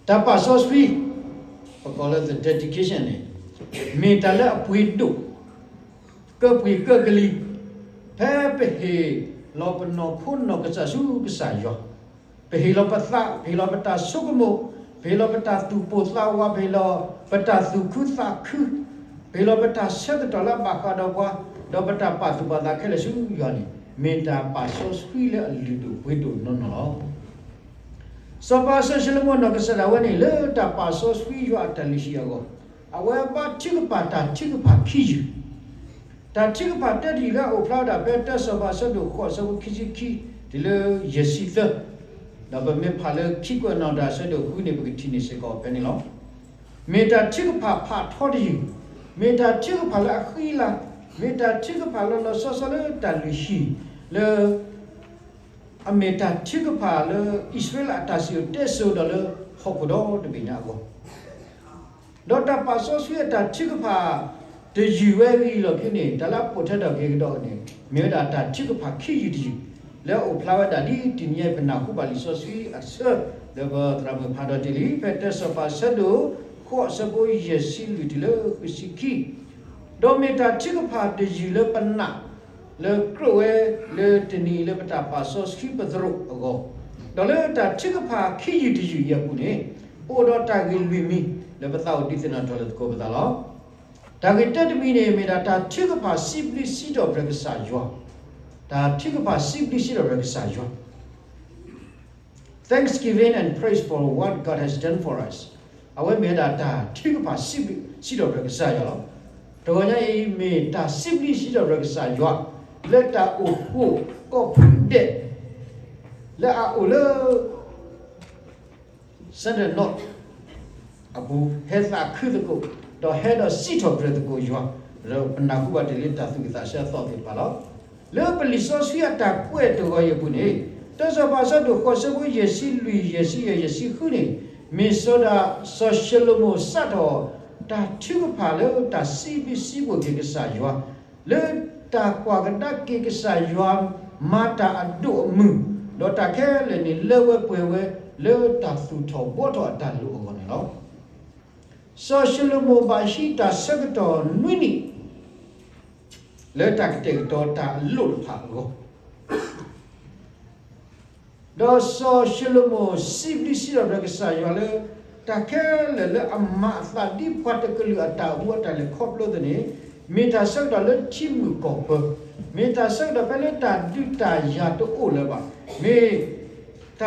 တၢ်ပာ်စီဆှံ, ပကိးလၢ the dedication န့ၣ် မ့ၢ်တၢ်လၢအပှ့ၤဒိၣ် ကၢပှ့ၤကၢကလံၤ, ဖဲပဟ့ၣ်လီၤပနီၢ်ခိနီၢ်ကစၢ်ဆူကစၢ်ယွၤ, ပဟ့ၣ်လီၤပသး, ပဟ့ၣ်လီၤပတၢ်ဆိကမိၣ်, ပဟ့ၣ်လီၤပတၢ်သူၣ်ပိၢ်သးဝး, ပဟ့ၣ်လီၤပတၢ်သူၣ်ခုသးခု, ပဟ့ၣ်လီၤပတၢ်ဆၢကတီၢ်လၢအဘၣ်ဃးဒီးပှၤ, ဒီးပတၢ်ပာ်သူၣ်ပာ်သးခဲလၢာ်ဆူယွၤန့ၣ် မ့ၢ်တၢ်ပာ်စီဆှံလၢအလုၢ်ဒိၣ်ပှ့ၤဒိၣ်နီၢ်နီၢ်လီၤ. စီၤပၤစီၤၡလိၤမိၤနီၢ်ကစၢ်ဒၣ်ဝဲန့ၣ် လၢတၢ်ပာ်စီဆှံယွၤအတၢ်လုၢ်ဟံၣ်အဂီၢ်, အဝဲဘါထုကဖၣ်တၢ်ထုကဖၣ်ခံယုၢ်, တၢ်ထုကဖၣ်တၢတယုၢ်လၢအအိၣ်ဖျါဝဲဒၣ်ဖဲ တၢစီၤပၤအဆၢဒိၣ်ဃိးအဆၢဖိခံဆံခံ တုၤလၢယဲၢ်ဆံသၢ, ဒီးပမ့ၢ်ဖးလၢခံကွဲးနီၣ်တၢ်အဆၢဒိၣ်ဃုန့ၣ် ပကထံၣ်န့ၢ်စ့ၢ်ကီးဖဲန့ၣ်လီၤ. မ့ၢ်တၢ်ထုကဖၣ်ဖးထီတယုၢ်, မ့ၢ်တၢ်ထုကဖၣ်လၢအဃံအလၤ, မ့ၢ်တၢ်ထုကဖၣ်လီၤလီၤဆီဆီလၢတၢ်လုၢ်ဟံၣ်လၢ အမ့ၢ်တၢ်ထုကဖၣ်လၢအံၣ်စရ့လးအတၢ်စံၣ်စိၤတဲစိၤဒီးလၢဟီၣ်ခိၣ်ဒီတဘ့ၣ်ညါအဂီၢ်, ဒီးတၢ်ပာ်စီဆှံအတၢ်ထုကဖၣ်တယုၢ်ဝဲအဂ့ၢ်အလီၢ်ခံန့ၣ် တၢ်လၢအပိာ်ထွဲထီၣ်က့ၤကဒီးန့ၣ် မ့ၢ်ဝဲဒၣ်တၢ်ထုကဖၣ်ခံယုၢ်တယုၢ် လၢအအိၣ်ဖျါဝဲဒၣ်ဒ်တနံၤအံၤ ပနၢ်ဟူဘၣ်လံာ်စီဆှံအဆၢ လၢပသရၣ်မုၣ်ဖးဒီးတ့ၢ်လံ ဖဲတၢစီၤပၤအဆၢဒိၣ်ဃိးအဆၢဖိယဲၢ်ဆံလွံၢ်တုၤလၢဃုဆံခံ ဒီးမ့ၢ်တၢ်ထုကဖၣ်တယုၢ်လၢပနာ် လၢကြၢးဝဲလၢတနံၤအံၤလၢပတၢ်ပာ်စီဆှံပသရိာ်အဂီၢ်, ဒီးလၢတၢ်ထုကဖၣ်ခံယုၢ်တယုၢ်အံၤအပူၤန့ၣ် ပအိၣ်ဒီးတၢ်ဂ့ၢ်လွံၢ်မံၤ လၢပသးအိၣ်ဒုးသ့ၣ်နီၣ်ထီၣ်လိာ်သကိးပသးလီၤ. တၢ်ဂ့ၢ်တၢတမံၤန့ၣ် မ့ၢ်ဒၣ်တၢ်ထုကဖၣ်စံးဘျုးစံးထီၣ်ပတြၢၤကစၢ်ယွၤ, တၢ်ထုကဖၣ်စံးဘျုးစံးထီၣ်ပတြၢၤကစၢ်ယွၤ Thanksgiving and praise for what God has done for us. အဝဲမ့ၢ်ဝဲဒၣ်တၢ်ထုကဖၣ်စံးဘျုးစံးထီၣ်ပတြၢၤကစၢ်ယွၤလီၤ. တဂီၤညါအံၤ မ့ၢ်တၢ်စံးဘျုးစံးထီၣ်ပတြၢၤကစၢ်ယွၤ လၢတၢ်အိၣ်ဖှိၣ်ကိးဖုဒဲး လၢအအိၣ်လၢ Sunday North အပူၤ ဟဲသးခုသကိး ဒီးဟဲဒီးစံးထီၣ်ပတြၢၤသကိးယွၤ, ဒီးပနၢ်ဟူဘၣ်တ့ၢ်လံတၢ်သူၣ်ဝံၣ်သးဆၢအသီၣ်သ့ၣ်တဖၣ်လီၤ. လၢပလံာ်စီဆှံအတၢ်ကွဲးတဂီၤအံၤအပူၤန့ၣ် တၢစီၤပၤအဆၢဒိၣ်ဃိးအဆၢဖိယဲၢ်ဆံလွံၢ် ယဲၢ်ဆံယဲၢ် ယဲၢ်ဆံဃုန့ၣ် မ့ၢ်စီၤဒၤ စီၤၡလိၤမိၤစးထီၣ် တၢ်ထုကဖၣ်လၢတၢ်စံးဘျုးစံးဖှိၣ်က့ၤကစၢ်ယွၤ လၢတၢ်ကွၢ်ကဒါက့ၤကစၢ်ယွၤ မၤတၢ်အဒိၣ်အမုၢ်, ဒီးတၢ်ခဲလၢာ်န့ၣ် လၢဝဲပှဲၤဝဲ လၢတၢ်သူၣ်ထီၣ်ဘှီထီၣ်အတၢ်လိၣ်အဂီၢ်န့ၣ်လီၤ. စီၤၡလိၤမိၤဘၣ်ဟံးတၢ်ဆၢကတီၢ်နွံနံၣ် လၢတၢ်ကတဲာ်ကတီၤတၢ်အလိၣ်တဖၣ်အဂီၢ် ဒီးစီၤၡလိၤမိၤစံးဘျုးစံးထီၣ်ပတြၢၤကစၢ်ယွၤလၢ တၢ်ခဲလၢာ်လၢအမၤအသးဒ်ပှၤတကလုာ်အတၢ်အိၣ်မူအတၢ်လဲၤခီဖျိအသိးန့ၣ် မ့ၢ်တၢ်ဆၢကတီၢ်လၢထံမုၢ်ကီၢ်ပၢၤ, မ့ၢ်တၢ်ဆၢကတီၢ်ဖဲလၢတၢ်ဒုးတၢ်ယၤတအိၣ်လၢၤဘၣ်, မ့ၢ်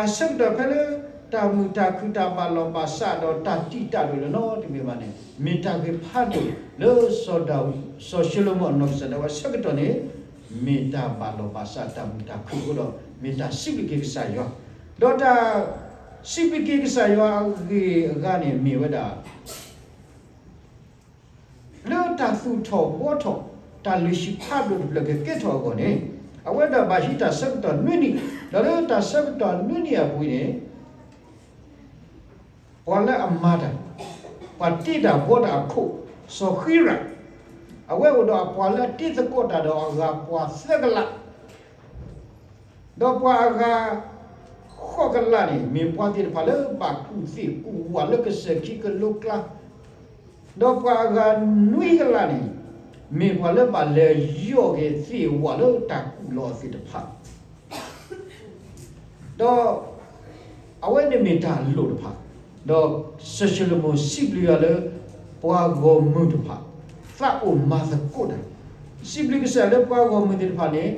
တၢ်ဆၢကတီၢ်ဖဲလၢတၢ်မုာ်တၢ်ခုၣ်တၢ်ဘၣ်လီၢ်ဘၣ်စးဒီးတၢ်တံာ်တာ်ဒိၣ်လၢနီတမံၤဘၣ်န့ၣ် မ့ၢ်တၢ်ဂ့ၢ်ဖးဒိၣ်လၢ စီၤၡလိၤမိၤအနီၢ်ကစၢ်ဒၣ်ဝဲဆၢကတီၢ်န့ၣ် မ့ၢ်တၢ်ဘၣ်လီၢ်ဘၣ်စးတၢ်မုာ်တၢ်ခုၣ်အဃိဒီး မ့ၢ်တၢ်စံးဘျုးက့ၤကစၢ်ယွၤ, ဒီးတၢ်စံးဘျုးက့ၤကစၢ်ယွၤအဂ့ၢ်အဂၤန့ၣ်မ့ၢ်ဝဲဒၣ် လၢတၢ်သူၣ်ထီၣ်ဘှီထီၣ် တၢ်လုၢ်ဟံၣ်ဖးဒိၣ်တဖျၢၣ်ကကဲထီၣ်အဂီၢ်န့ၣ် အဝဲဒၣ်ဘၣ်ဟံးတၢ်ဆၢကတီၢ်နွံနံၣ်, ဒီးလၢတၢ်ဆၢကတီၢ်နွံနံၣ်အပူၤန့ၣ် ပှၤလၢအမၤတၢ်, ပှၤတ့တၢ်ဘှီတၢ်အခိၣ်, စီၤဃံရၣ်, အဝဲအိၣ်ဒီးအပှၤလၢအတ့သကိးတၢ်ဒီးအဂၤပှၤသၢကလး ဒီးပှၤအဂၤဃိးကလးန့ၣ် မ့ၢ်ပှၤသ့ၣ်တဖၣ်လၢဘၣ်ကူၣ်သ့ၣ်ကူၣ်ဝးလၢကစၢၢ်ခံကလိကျါ, ဒီးပှၤအဂၤနွံကလးန့ၣ် မ့ၢ်ပှၤလၢဘၣ်လဲၤယီၢ်က့ၤသ့ၣ်ဝးလၢတၢ်ကူၣ်လီၤအသ့ၣ်တဖၣ် ဒီးအဝဲန့ၣ်မ့ၢ်တၢ်လိၣ်တဖၣ်, ဒီးစီၤၡလိၤမိၤစံးဘျုးယွၤလၢ ပှၤဂီၢ်မုၢ်တဖၣ် သးအိၣ်မၤသကိးတၢ်, စံးဘျုးကစၢ်လၢပှၤဂီၢ်မုၢ်သ့ၣ်တဖၣ်န့ၣ်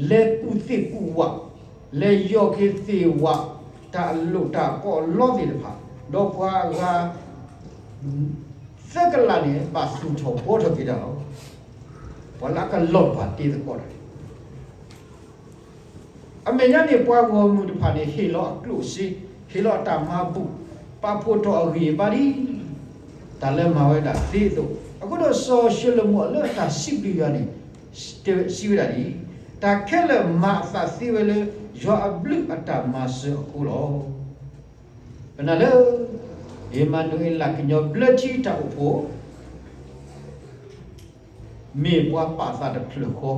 လဲၤကူၣ်သ့ၣ်ကူၣ်ဝး, လဲၤယီၢ်က့ၤသ့ၣ်ဝး တၢ်အလိၣ်တၢ်အကီအလီသ့ၣ်တဖၣ်, ဒီးပှၤအဂၤ သၢကလးန့ၣ် ဘၣ်သူၣ်ထီၣ်ဘှီထီၣ်က့ၤတၢ်လီၤ. ပှၤလၢအကလီၢ်တဖၣ်တ့သကိးတၢ် အမဲာ်ညါန့ၣ် ပှၤဂီၢ်မုၢ်တဖၣ်န့ၣ် ဟ့ၣ်လီၤအကျိၣ်အစ့, ဟ့ၣ်လီၤအတၢ်မၤဘူၣ်, ပာ်ဖှိၣ်ထီၣ်အဂံၢ်အဘါဒ် တၢ်လၢမၤဝဲဒၣ်သ့အသိး, အဃိဒီးစီၤၡလိၤမိၤလၢအတၢ်စံးဘျုးယွၤန့ၣ် စံးဝဲဒၣ်ဒ်အံၤ, တၢ်ခဲလၢာ်မၤအသးသ့ဝဲလၢ ယွၤအဘျုးအတၢ်မၤစၢၤအဃိလီၤ. ပနာ်လၢ အ့မၤနူၤအ့လး ကညီဘျၢထံတၢ်အိၣ်ဖှိၣ် မ့ၢ်ပှၤပာ်သးတဖျၢၣ်ဃီ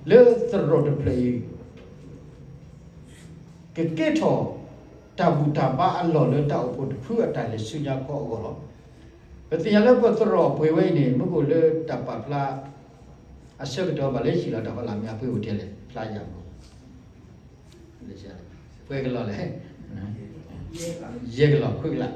လၢသရိာ်တဖျၢၣ်အံၤ ကကဲထီၣ် တၢ်ဘူၣ်တၢ်ဘါအလီၢ်လၢတၢ်အိၣ်ဖှိၣ်တဖုအတၢ်လဲၤဆူညါခီအဂီၢ်လီၤ. ပသ့ၣ်ညါလၢပသရိာ်ပှ့ၤဝဲအံၤန့ၣ် မ့ၢ်ကအိၣ်လၢတၢ်ပာ်ဖျါ အဆၢကတီၢ်ဘၣ်လၢဟံၣ်လီၤတၢ်ဖီလာ်မ့ၢ်အပှ့ၤအိၣ်ထဲလဲၣ် ဖျါယၤမ့ၢ် ပှဲၤကလီၢ်လဲၣ်, ယဲၢ်ကလီၢ်ဃုကလး,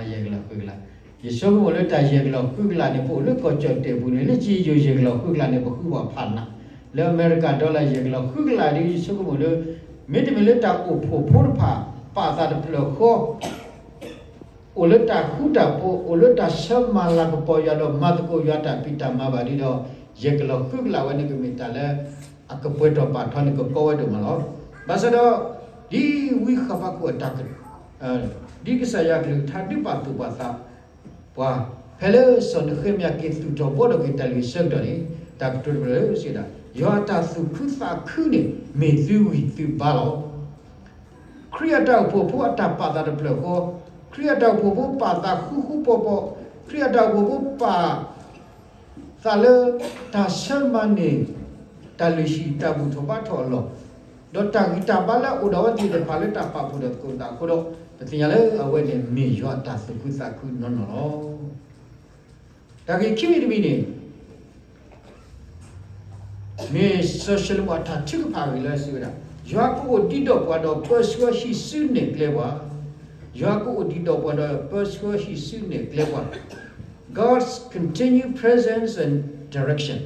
ယဲၢ်ကလီၢ်ဃုကလး, ယဆိကမိၣ်လၢတၢ်ယဲၢ်ကလီၢ်ဃုကလးန့ၣ် ပအိၣ်လၢကီၢ်ကၠီၣ်တဲၣ်ပူၤန့ၣ် လၢကယိၤယဲၢ်ကလီၢ်ဃုကလးန့ၣ် ပဃုပှၤဖးနး, လၢအမဲရကၤ dollar ယဲၢ်ကလီၢ်ဃုကလးဒီး ယဆိကမိၣ်လၢ မ့တမ့ၢ်လၢတၢ်အိၣ်ဖှိၣ်ဖိတဖၣ် ပာ်သးတဖျၢၣ်ဃီ အိၣ်လၢတၢ်ဃူတၢ်ဖိး, အိၣ်လၢတၢ်ဆၢမၤလၤကပီၤယွၤဒီးမၤသကိးယွၤတၢ်ဖံးတၢ်မၤဘၣ်ဒီး ယဲၢ်ကလီၢ်ဃုကလးဝဲန့ၣ် ကမ့ၢ်တၢ်လၢ အကပှဲၤထီၣ်ပာ်ထီန့ၣ် ကကီဝဲဒိၣ်မးလီၤ. ဘၣ်ဆၣ်ဒီး ဒ်ဝံဃဘးကူာ်အတၢ်က ဒ်ကစၢ်ယွၤအကလုၢ်ကထါဒုးပာ်သူၣ်ပာ်သးပှၤ ဖဲလၢစီၤနဃ့မယၤက့ၤသူၣ်ထီၣ်ဘှီထီၣ်က့ၤတၢ်လုၢ်အဆၢကတီၢ်န့ၣ် တၢ်ကတိၤတဖျၢၣ်လၢစံးဝဲဒၣ်, ယွၤအတၢ်သူၣ်ခုသးခုန့ၣ် မ့ၢ်သုဂံၢ်သုဘါလီၤ. ခရံာ်အတၢ်အိၣ်ဖှိၣ်ဖိအတၢ်ပာ်သးတဖျၢၣ်ဃီ, ခရံာ်အတၢ်အိၣ်ဖှိၣ်ဖိပာ်သးဃူဃူဖိးဖိး, ခရံာ်အတၢ်အိၣ်ဖှိၣ်ဖိပာ်သးလၢ တၢ်ဆၢမၤန့ၢ် တၢ်လုၢ်ဟံၣ်တၢ်ဘူၣ်ထီၣ်ဘါထီၣ်အလီၢ်, ဒီးတၢ်ဂံၢ်တၢ်ဘါလၢအအိၣ်ဒီးအဝဲသ့ၣ်တဖၣ်လၢတၢ်ပာ်ဖှိၣ်ဒီးသကိးတၢ်အဃိဒီး ပသ့ၣ်ညါလၢအဝဲန့ၣ်မ့ၢ်ယွၤအတၢ်သူၣ်ခုသးခုနီၢ်နီၢ်လီၤ. တၢ်ဂ့ၢ်ခံမံၤတမံၤန့ၣ် မ့ၢ်စီၤၡလိၤမိၣ်အတၢ်ထုကဖၣ်အဂ့ၢ်လၢစံးဝဲဒၣ်, ယွၤကအိၣ်ဒံးဒီးပှၤဒီးပၢဆှၢဟံးစုနဲၣ်ကျဲပှၤ, ယွၤကအိၣ်ဒံးဒီးပှၤဒီးပၢဆှၢဟံးစုနဲၣ်ကျဲပှၤ, God's continued presence and direction,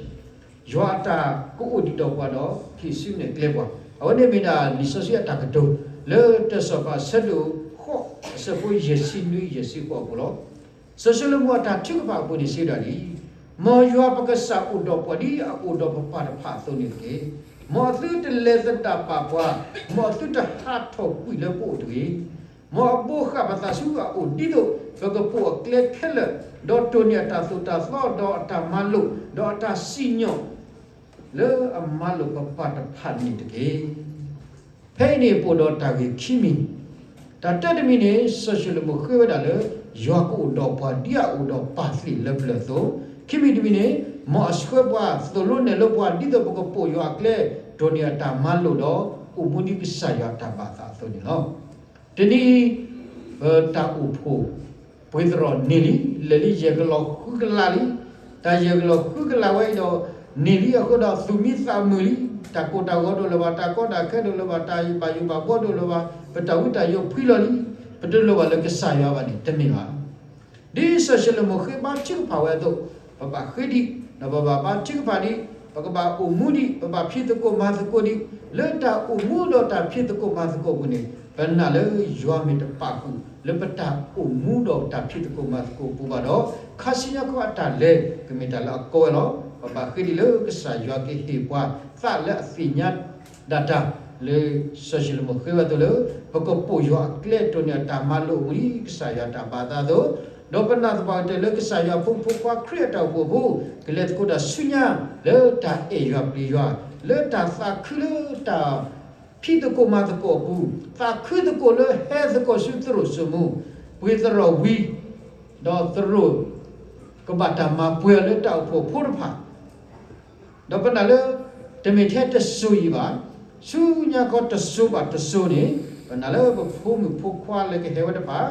ယွၤအတၢ်ကအိၣ်ဒံးဒီးပှၤဒီးဟံးစုနဲၣ်ကျဲပှၤ, အဝဲန့ၣ်မ့ၢ်ဒၣ်လံာ်စီဆှံအတၢ်ကတိၤ လၢတၢ်စီၤပၤအဆၢဒိၣ်ဃိး အဆၢဖိယဲၢ်ဆံနွံယဲၢ်ဆံဃိးအပူၤလီၤ. စီၤၡလိၤမိၣ်အတၢ်ထုကဖၣ်အပူၤန့ၣ်စံးဝဲဒၣ်ဒ်အံၤ, မ်ယွၤပကစၢ်အိၣ်ဒီးပှၤဒ်အအိၣ်ဒီးပပၢ်တဖၣ်အသိးန့ၣ်တက့ၢ်. မ်အသုတလဲၤသဒၣ်ပာ်ပှၤ, မ်အသုတဟးထီၣ်ကွံာ်လၢပအိၣ်တဂ့ၤ. မ်အဘိးဃၣ်ပသးဆူအအိၣ်ဒ်သိး ပကပိာ်အကျဲခဲလၢာ်, ဒီးတိၢ်န့ၢ်အတၢ်သိၣ်တၢ်သီ, ဒီးအတၢ်မၤလိာ်, ဒီးအတၢ်စံၣ်ညီၣ် လၢအမၤလိာ်ပပၢ်တဖၣ်န့ၣ်တက့ၢ်. ဖဲအံၤန့ၣ်ပအိၣ်ဒီးတၢ်ဂ့ၢ်ခံမံၤ, တၢ်တၢတမံၤန့ၣ် စီၤၡလိၤမိၣ်ဃ့ဝဲဒၣ်လၢ ယွၤကအိၣ်ဒီးပှၤဒ်အအိၣ်ဒီးပၢ်သ့ၣ်လၢပျၢၤအသိး, ခံမံၤတမံၤန့ၣ် မ်အဆှၢပှၤသိၣ်လိနဲၣ်လိပှၤ ဒ်သိးပကပိာ်ယွၤအကျဲ တိၢ်န့ၢ်အတၢ်မၤလိာ်ဒီး အိၣ်မူဒ်ကစၢ်ယွၤအတၢ်ဘၣ်သးအသိးန့ၣ်လီၤ. တနံၤအံၤ ပတၢ်အိၣ်ဖှိၣ် ပှ့ၤသရိာ်န့ၢ်လံ, လဲၤလံယဲၢ်ကလီၢ်ဃုကလးလံ. တၢ်ယဲၢ်ကလီၢ်ဃုကလးဝဲအံၤဒီး န့ၢ်လံအဃိဒီးသူၣ်မံသးမုာ်လံ. တၢ်ကိၢ်တၢ်ဂီၤဒိၣ်လၢၤဘၣ်, တၢ်ကီတၢ်ခဲဒိၣ်လၢၤဘၣ်, တၢ်ဘၣ်ယိၣ်ဘၣ်ဘှီဒိၣ်လၢၤဘၣ်, ပတၢ်ဝံတၢ်ယိးဖှံလီၤလံ. ပတလိၣ်ဘၣ်လၢကစၢ်ယွၤဘၣ်န့ၣ် တမ့ၢ်ဘၣ်. ဒ်စီၤၡလိၤမိၣ်ဃ့ဘါထုကဖၣ်ဝဲအသိး, ပဘၣ်ဃ့ဒံး, ဒီးပဘၣ်ဘါထုကဖၣ်ဒံး, ပကဘၣ်အိၣ်မူဒံး, ပဘၣ်ဖံးသကိးမၤသကိးဒံး, လၢတၢ်အိၣ်မူဒီးတၢ်ဖံးသကိးမၤသကိးအပူၤန့ၣ် ပနာ်လၢယွၤမ့ၢ်တပာ်ဃုာ် လၢပတၢ်အိၣ်မူဒီးတၢ်ဖံးသကိးမၤသကိးအပူၤဘၣ်ဒီး ခါဆူညါခီအတၢ်လဲၤ ကမ့ၢ်တၢ်လၢအကီဝဲလီၤ. ပဘၣ်ဃ့ဒံးလၢကစၢ်ယွၤကဟ့ၣ်ပှၤသးလၢအသ့ၣ်ညါဒၣ်တၢ် လၢစီၤၡလိၤမိၣ်ဃ့ဝဲအသိးလၢ ပကပိာ်ယွၤအကျဲတိၢ်န့ၢ်အတၢ်မၤလိာ်အမူဒ်ကစၢ်ယွၤတၢ်ဘၣ်သးအသိး, ဒီးပနာ်သပှၢ်ကတၢၢ်လၢကစၢ်ယွၤဖိမုၣ်ဖိခွါခရံာ်အတၢ်အိၣ်ဖှိၣ်ဖိ ကလဲၤသကိးတၢ်ဆူညါ လၢတၢ်အဲၣ်ယွၤပျံၤယွၤ, လၢတၢ်သးခုလၢတၢ် ဖံးသကိးမၤသကိးအပူၤ, သးခုသကိးလၢဟဲသကိးဆူသရိာ်စိမိၤ, ပှ့ၤသရိာ်ဝံၤ, ဒီးသရိာ်ကဘၣ်တၢ်မၤပှဲၤအီၤလၢတၢ်အိၣ်ဖှိၣ်ဖိတဖၣ်, ဒီးပနာ်လၢ တမ့ၢ်ထဲတစိၤအံၤဘၣ်, ဆူညါခီတစိၤဘၣ်တစိၤန့ၣ် ပနာ်လၢပဖိမုၣ်ဖိခွါလၢကဟဲဝဲတဖၣ်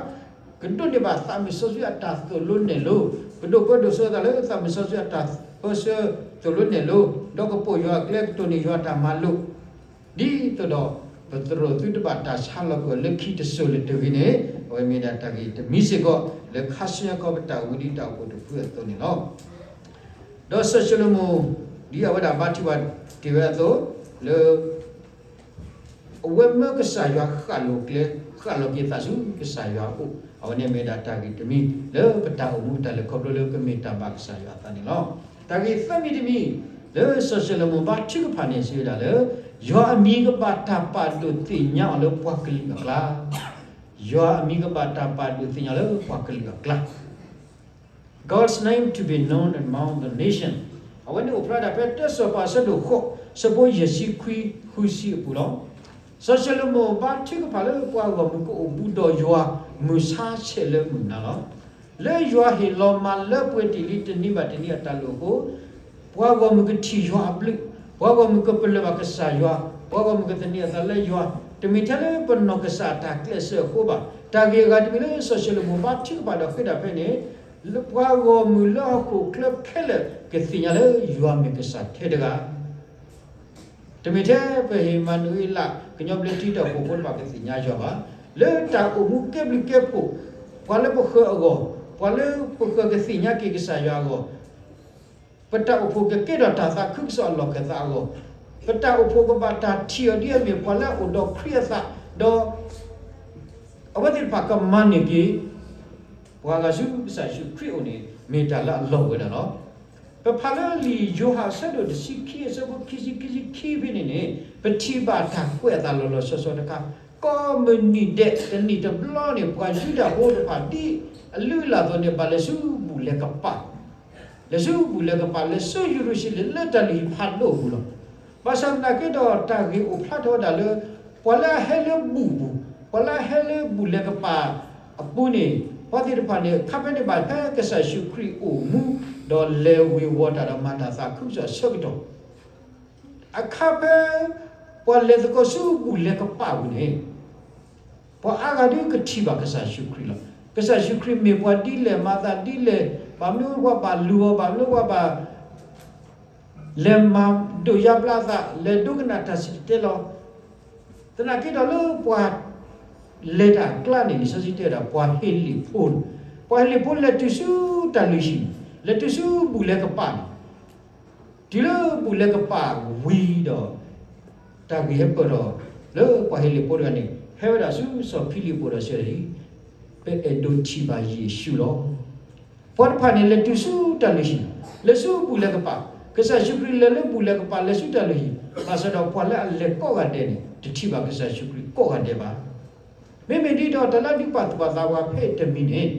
ကဒိးန့ၢ်ဘၣ်သးမုၢ်စီဆှံအတၢ်သိၣ်လိနဲၣ်လိ, ကဒိးပၢဒိးဆှၢသးလၢသးမုၢ်စီဆှံအတၢ်ပၢဆှၢသိၣ်လိနဲၣ်လိ, ဒီးကပိာ်ယွၤအကျဲကတိၢ်န့ၢ်ယွၤတၢ်မၤလိာ် ဒ်သိးဒီး ပသရိာ်သုတဘၣ်တၢ်ဆါလီၤကွံာ်အီၤလၢခံတစိၤလၢၤတဂ့ၤန့ၣ် အဝဲမ့ၢ်ဒၣ်တၢ်ဂ့ၢ်တမံၤစ့ၢ်ကီး လၢခါဆူညါခီပတၢ်အိၣ်မူဒ်တၢ်အိၣ်ဖှိၣ်တဖုအသိးန့ၣ်လီၤ. ဒီးစီၤၡလိၤမိၤ ဒ်အဝဲဒၣ်ဘါထုကဖၣ်တ့ၢ်ဝဲအသိး လၢ အဝဲမၢကစၢ်ယွၤဃၣ်လိာ်ကျဲ, ဃၣ်လိာ်က့ၤသးဆူကစၢ်ယွၤအအိၣ်, အဝဲန့ၣ်မ့ၢ်ဒၣ်တၢ်ဂ့ၢ်တမံၤ လၢပတၢ်အိၣ်မူတၢ်လဲၤခီဖျိလၢပမ့ၢ်တၢ်ဘၣ်ကစၢ်ယွၤအသးန့ၣ်လီၤ. တၢ်ဂ့ၢ်သၢမံၤတမံၤ လၢစီၤၡလိၤမိၤဘါထုကဖၣ်န့ၣ်စံးဝဲဒၣ်လၢ ယွၤအမံၤကဘၣ်တၢ်ပာ်ဒိၣ်သ့ၣ်ညါအီၤလၢပှၤကလုာ်အကျါ, ယွၤအမံၤကဘၣ်တၢ်ပာ်ဒိၣ်သ့ၣ်ညါလၢပှၤကလုာ်အကျါ God's name to be known among the nation. အဝဲန့ၣ်အိၣ်ဖျါဒၣ်ဖဲတၢစီၤပၤအဆၢဒိၣ်ဃိး ဆၢဖိယဲၢ်ဆံခွံ ဃုဆံအပူၤလီၤ. စီၤၡလိၤမိၤဘါထုကဖၣ်လၢပှၤဂီၢ်မုၢ်ကအိၣ်ဘူးဒီးယွၤမုၢ်ဆါဆဲးလၢမုၢ်နၤလီၤ. လၢယွၤဟ့ၣ်လီၤမၤလၢပှဲၤတ့ၢ်လံတနံၤဘၣ်တနံၤအတၢ်လိၣ်အဃိ ပှၤဂီၢ်မုၢ်ကထံၣ်ယွၤအဘျုး, ပှၤဂီၢ်မုၢ်ကပလၢၢ်ဘၣ်ကစၢ်ယွၤ, ပှၤဂီၢ်မုၢ်ကသန့ၤအသးလၢယွၤ, တမ့ၢ်ထဲလၢပနီၢ်ကစၢ်တၢ်ကျဲးစၢးအဃိဘၣ်. တၢ်ဂ့ၢ်အဂၤတမံၤလၢစီၤၡလိၤမိၣ်ဘါထုကဖၣ်ဒီးဃ့တၢ်ဖဲန့ၣ်, ပှၤဂီၢ်မုၢ်လၢအဟီၣ်ခိၣ်ချၢခဲလၢာ်ကသ့ၣ်ညါလၢယွၤမ့ၢ်ကစၢ်ထဲတဂၤ တမ့ၢ်ထဲပဟ့ၣ်မၤနူၤအ့လး ကညီဘျၢထံတၢ်အိၣ်ဖှိၣ်ဖိတဖၣ်ကသ့ၣ်ညါယွၤဘၣ်. လၢတၢ်အိၣ်မူကဲဘျုးကဲဖှိၣ်, ပှၤလၢပဃၢၤအဂီၢ်, ပှၤလၢပဃၢၤကသ့ၣ်ညါက့ၤကစၢ်ယွၤအဂီၢ်, ပတၢ်အိၣ်ဖှိၣ်ကကဲထီၣ်တၢ်သးခုကစီၣ်အလီၢ်ခၢၣ်သးအဂီၢ်, ပတၢ်အိၣ်ဖှိၣ်ကဘၣ်တၢ်ထံၣ်အီၤဒ်အမ့ၢ်ပှၤလၢအအိၣ်ဒီးခရံာ်အသး, ဒီး အဝဲသ့ၣ်တဖၣ်ကမၤန့ၢ်က့ၤ ပှၤဂၤဆူကစၢ်ယ့ၣ်ၡူးခရံာ်အအိၣ်န့ၣ် မ့ၢ်တၢ်လၢအလီၢ်ဝဲဒၣ်လီၤ. ပဖးလၢလံာ်ယိၤဟၣ်အဆၢဒိၣ်တဆံခံ အဆၢဖိခံဆံခံဆံခံဖဲန့ၣ်န့ၣ် ပထံၣ်ဘၣ်တၢ်ကွဲးအသးလီၤလီၤဆီဆီတခါ, ကိးမုၢ်နံၤဒဲးတနံၣ်တဘျီန့ၣ် ပှၤယူဒၤဖိတဖၣ်ဒ်အလုၢ်အလၢ်အသိးန့ၣ် ဘၣ်လဲၤဆူဘူၣ်လဲၤကပၤ လဲၤဆူဘူၣ်လဲၤကပၤ လဲၤဆူယရူၤၡလ့ၣ်လၢတၢ်လုၢ်ဟံၣ်ဖးဒိၣ်အပူၤလီၤ. ဘၣ်ဆၣ်သနာ်က့ဒီး တၢ်ဂ့ၢ်အိၣ်ဖျါထီၣ်ဝဲဒၣ်လၢ ပှၤလၢအဟဲလၢဘူၣ်ပူၤ, ပှၤလၢအဟဲလၢဘူၣ်လဲၤကပၤအပူၤန့ၣ်, ပှၤသ့ၣ်တဖၣ်န့ၣ် အခါဖဲန့ၣ်ဘၣ်ဖဲကစၢ်ယ့ၣ်ၡူးခရံာ်အိၣ်မူ, ဒီးလဲၤဝ့ၤဝီၤတၢ်ဒီးမၤတၢ်သးခုကစီၣ်အဆၢကတီၢ် အခါဖဲ ပှၤလဲၤသကိးဆူဘူၣ်လဲၤကပၤပူၤန့ၣ် ပှၤအါဂၤဒုးကထံၣ်ဘၣ်ကစၢ်ယ့ၣ်ၡူးခရံာ်လီၤ. ကစၢ်ယ့ၣ်ၡူးခရံာ်မ့ၢ်ပှၤဒ်လဲၣ် မၤသးဒ်လဲၣ်, ဘၣ်မနုၤပှၤဘၣ်လူၤအီၤ, ဘၣ်မနုၤပှၤဘၣ် လဲၤမၤဒိၣ်ယါဘျါအသး, လဲၤဒိကနၣ်တၢ်စံၣ်တဲၤတဲလီၤ. သနာ်က့ဒီးလၢပှၤလဲၤတၢ်အကျါန့ၣ် လံာ်စီဆှံတဲဝဲဒၣ် ပှၤဟ့လ့ၣ်ဖိန့ၣ်, ပှၤဟ့လ့ၣ်ဖိလဲၤတုၤဆူတၢ်လုၢ်ဟံၣ်, လဲၤတုၤဆူဘူၣ်လဲၤကပၤန့ၣ် တုၤလၢဘူၣ်လဲၤကပၤဝံၤဒီး တၢ်ဂ့ၢ်ဟဲပၢၢ်ထီၣ်လၢပှၤဟ့လ့ၣ်ဖိတဂၤန့ၣ် ဟဲဝဲဒၣ်ဆူစီၤဖံလံးဖိဒီးစံးဝဲဒၣ်, ပအဲၣ်ဒိးထံၣ်ဘၣ်ယ့ၣ်ၡူးလီၤ. ပှၤတဖၣ်န့ၣ် လဲၤတုၤဆူတၢ်လုၢ်ဟံၣ်, လဲၤဆူဘူၣ်လဲၤကပၤ, ကစၢ်ယ့ၣ်ၡူးခရံာ်လဲၤလၢဘူၣ်လဲၤကပၤ လဲၤဆူတၢ်လုၢ်ဟံၣ်, ဘၣ်ဆၣ်ဒီးပှၤလၢအလဲၤကိးဂၤဒဲးန့ၣ် တထံၣ်ဘၣ်ကစၢ်ယ့ၣ်ၡူးခရံာ်ကိးဂၤဒဲးဘၣ်. မ့မ့ၢ်ဒ်ဒီးတၢ်လၢဒုးပာ်သူၣ်ပာ်သးပှၤဖဲအံၤတမံၤန့ၣ်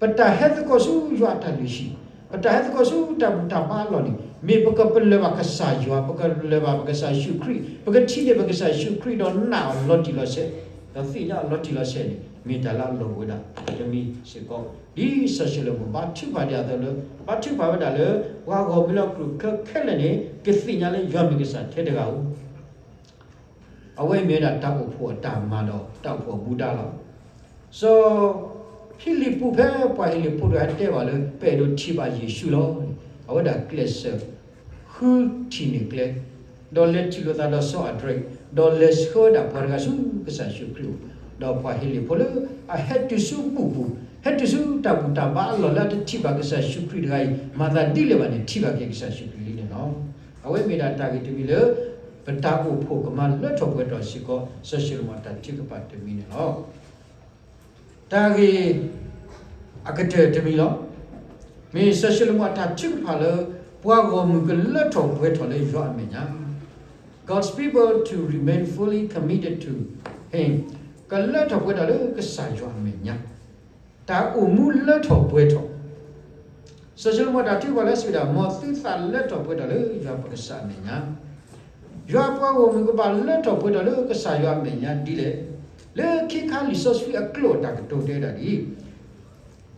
ပတၢ်ဟဲသကိးဆူယွၤအတၢ်လုၢ်ဟံၣ်, ပတၢ်ဟဲသကိးဆူတၢ်ဘူၣ်တၢ်ဘါအလီၢ်န့ၣ် မ့ၢ်ပကပလၢၢ်ဘၣ်ကစၢ်ယွၤ, ပကပလၢၢ်ဘၣ်ပကစၢ်ယ့ၣ်ၡူးခရံာ်, ပကထံၣ်န့ၢ်ပကစၢ်ယ့ၣ်ၡူးခရံာ်ဒီးနာ်အီၤလီၤတံၢ်လီၤဆဲး, ဒီးသ့ၣ်ညါအီၤလီၤတံၢ်လီၤဆဲးန့ၣ် မ့ၢ်တၢ်လၢအလီၢ်ဝဲဒၣ်တမံၤစ့ၢ်ကီး. ဒ်စီၤၡလိၤမိၤဘါထုကဖၣ်ဒ်အသိးလၢ ဘါထုကဖၣ်ဝဲဒၣ်လၢ ပှၤဂီၢ်မုၢ်လၢဟီၣ်ခိၣ်ချၢခဲလၢာ်န့ၣ် ကသ့ၣ်ညါလၢယွၤမ့ၢ်ကစၢ်ထဲတဂၤဧိၤ အဝဲအံၤမ့ၢ်ဝဲဒၣ်တၢ်အိၣ်ဖှိၣ်အတၢ်မၤဒီးတၢ်အိၣ်ဖှိၣ်အမူဒါလီၤ. စီၤဖံလံးပူးဖဲပှၤဟ့လ့ၣ်ဖိတဂၤတဲဘၣ်လၢ ပအဲၣ်ဒိးထံၣ်ဘၣ်ယ့ၣ်ၡူးလီၤန့ၣ် အဝဲဒၣ်ကျဲးစၢး ဃုထံၣ်န့ၢ်ကျဲ, ဒီးလဲၤထံၣ်လိာ်သးဒီးစီၤအၤဒြဲး, ဒီးလဲၤဆှၢဝဲဒၣ်ပှၤတဂၤဆူကစၢ်ယ့ၣ်ၡူးခရံာ်အအိၣ်, ဒီးပှၤဟ့လ့ၣ်ဖိလၢအဟဲတုၤဆူဘူၣ်ပူၤ, ဟဲတုၤဆူတၢ်ဘူၣ်တၢ်ဘါအလီၢ်လၢအတထံၣ်ဘၣ်ကစၢ်ယ့ၣ်ၡူးခရံာ်တဂၤအံၤ မၤသးဒ်လဲၣ်ဘၣ်န့ၣ် ထံၣ်ဘၣ်က့ၤကစၢ်ယ့ၣ်ၡူးခရံာ်လံန့ၣ်လီၤ. အဝဲမ့ၢ်ဒၣ်တၢ်ဂ့ၢ်တမံၤလၢ ပတၢ်အိၣ်ဖှိၣ်ကမၤလၢထီၣ်ပှဲၤထီၣ်စ့ၢ်ကီး စီၤၡလိၤမိၤအတၢ်ထုကဖၣ်တမံၤန့ၣ်လီၤ. တၢ်ဂ့ၢ်အကတၢၢ်တမံၤလီၤ. မ့ၢ်စီၤၡလိၤမိၤအတၢ်ထုကဖၣ်လၢ ပှၤဂီၢ်မုၢ်ကလၢထီၣ်ပှဲၤထီၣ်လၢယွၤအမဲာ်ညါ, God's people to remain fully committed to him, ကလၢထီၣ်ပှဲၤထီၣ်လၢကစၢ်ယွၤအမဲာ်ညါ, တၢ်အိၣ်မူလၢထီၣ်ပှဲၤထီၣ် စီၤၡလိၤမိၤတၢ်ထုကဖၣ်လၢစံးဝဲဒၣ်, မ်သုသးလၢထီၣ်ပှဲၤထီၣ်လၢယွၤပကစၢ်အမဲာ်ညါ, ယွၤအပှၤဂီၢ်မုၢ်ကဘၣ်လၢထီၣ်ပှဲၤထီၣ်လၢကစၢ်ယွၤအမဲာ်ညါဒ်လဲၣ်. လၢခံခါလံာ်စီဆှံအကျိာ်အတၢ်ကတိၤတဲဝဲဒၣ်ဒ်အံ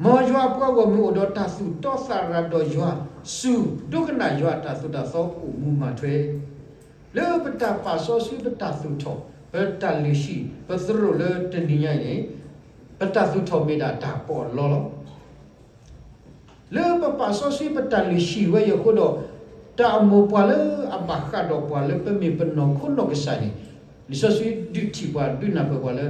ၤ, မ်ယွၤအပှၤဂီၢ်မုၢ်အိၣ်ဒီးတၢ်သူၣ်တီသးရၤဒီးယွၤ, စူၢ်ဒိကနၣ်ယွၤအတၢ်သိၣ်တၢ်သီအိၣ်မူမၤထွဲ လၢပတၢ်ပာ်စီဆှံပတၢ်သူၣ်ထီၣ်, ပတၢ်လုၢ်ဟံၣ်, ပသရိာ်လၢတနံၤညါအံၤန့ၣ်, ပတၢ်သူၣ်ထီၣ်မ့ၢ်ဒၣ်တၢ်ပီးအလီလီၤ. လၢပပာ်စီဆှံပတၢ်လုၢ်ဟံၣ်ဝဲအံၤအဃိဒီး, တၢ်အမိၢ်ပှၢ်လၢအဘၣ်ဃးဒီးပှၤလၢပမ့ၢ်ပနီၢ်ခိနီၢ်ကစၢ်န့ၣ်, လံာ်စီဆှံဒုးထံၣ်ပှၤဒုးနၢ်ပၢၢ်ပှၤလၢ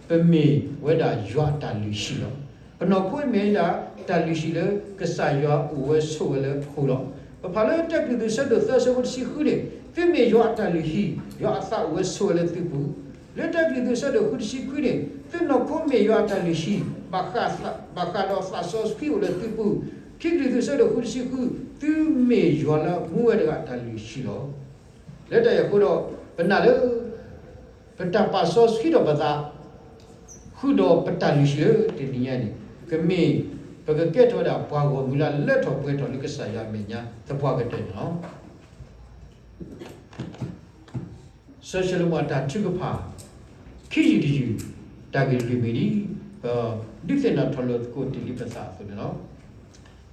ပမ့ၢ်ဝဲဒၣ်ယွၤအတၢ်လုၢ်ဟံၣ်လီၤ. ပနီၢ်ခိမ့ၢ်ဝဲဒၣ်တၢ်လုၢ်ဟံၣ်လၢကစၢ်ယွၤအိၣ်ဝဲဆိးဝဲလၢအဃိလီၤ. ပဖးလၢတၢကရံၣ်သူးဆၢဒိၣ်သၢဆၢဖိတဆံဃုန့ၣ်, သုမ့ၢ်ယွၤအတၢ်လုၢ်ဟံၣ်, ယွၤအသးအိၣ်ဝဲဆိးဝဲလၢသုပူၤ, လၢတၢကရံၣ်သူးဆၢဒိၣ်ဃုတဆံခွံန့ၣ်, သုနီၢ်ခိမ့ၢ်ယွၤအတၢ်လုၢ်ဟံၣ်, ဘၣ်ဃးဒီးသးစီဆှံအိၣ်လၢသုပူၤ, ခံကရံၣ်သူးဆၢဒိၣ်ဃုတဆံဃု, သုမ့ၢ်ယွၤလၢမူဝဲတဂၤအတၢ်လုၢ်ဟံၣ်လီၤ. လၢတၢ်အံၤအဃိဒီး, ပနာ်လၢ ပတၢ်ပာ်စီဆှံဒီးပသး ဃုာ်ဒီးပတၢ်လုၢ်ဟံၣ်လၢတနံၤညါန့ၣ်, ကမ့ၢ်ပကကဲထီၣ်ဝဲဒၣ်ပှၤဂီၢ်မုၢ်လၢအလၢထီၣ်ပှဲၤထီၣ်လၢကစၢ်ယွၤအမဲာ်ညါ သပှၢ်ကတၢၢ်န့ၣ်လီၤ. စီၤၡလိၤမိၤအတၢ်ထုကဖၣ် ခံယုၢ်တယုၢ် တၢ်ဂ့ၢ်လွံၢ်မံၤဒ် ဒုးသ့ၣ်နီၣ်ထီၣ်လိာ်သကိးတ့ၢ်လံပသးအသိးန့ၣ်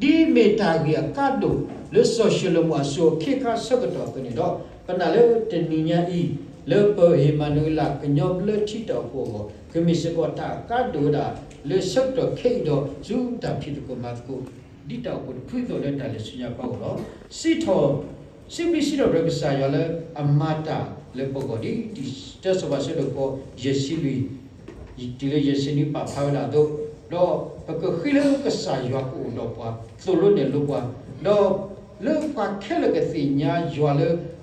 လီၤ. ဒ်မ့ၢ်တၢ်ဂ့ၢ်အကါဒိၣ်လၢစီၤၡလိၤမိၤအစိၤအခ့အခါဆၢကတီၢ်အသိးန့ၣ်ဒီး, ပနာ်လၢတနံၤညါအံၤ လၢပၢၤအ့မၤနူၤအ့လး ကညီဘျၢထံတၢ်အိၣ်ဖှိၣ်အဂီၢ် ကမ့ၢ်စ့ၢ်ကီးတၢ်အကါဒိၣ်ဝဲဒၣ် လၢဆၢကတီၢ်ခဲအံၤဒီး ဆူတၢ်ဖံးသကိးမၤသကိး ဒ်တၢ်အိၣ်ဖှိၣ်တဖုအသိးလၢတၢ်လဲၤဆူညါပှၤအဂီၢ်လီၤ. စံးထီၣ် စံးဘျုးစံးထီၣ်ပတြၢၤကစၢ်ယွၤလၢအမၤတၢ်လၢပဂီၢ်ဒ် တၢ်စံးပာ်စၢၤဒိၣ်ဖီ ယဲၢ်ဆံလွံၢ် တုၤလၢယဲၢ်ဆံနွံပာ်ဖျါဝဲဒၣ်အသိး, ဒီးပကဃ့လၢကစၢ်ယွၤကအိၣ်ဒီးပှၤ သိၣ်လိနဲၣ်လိပှၤ, ဒီးလၢပှၤခဲလၢာ်ကသ့ၣ်ညါယွၤလၢ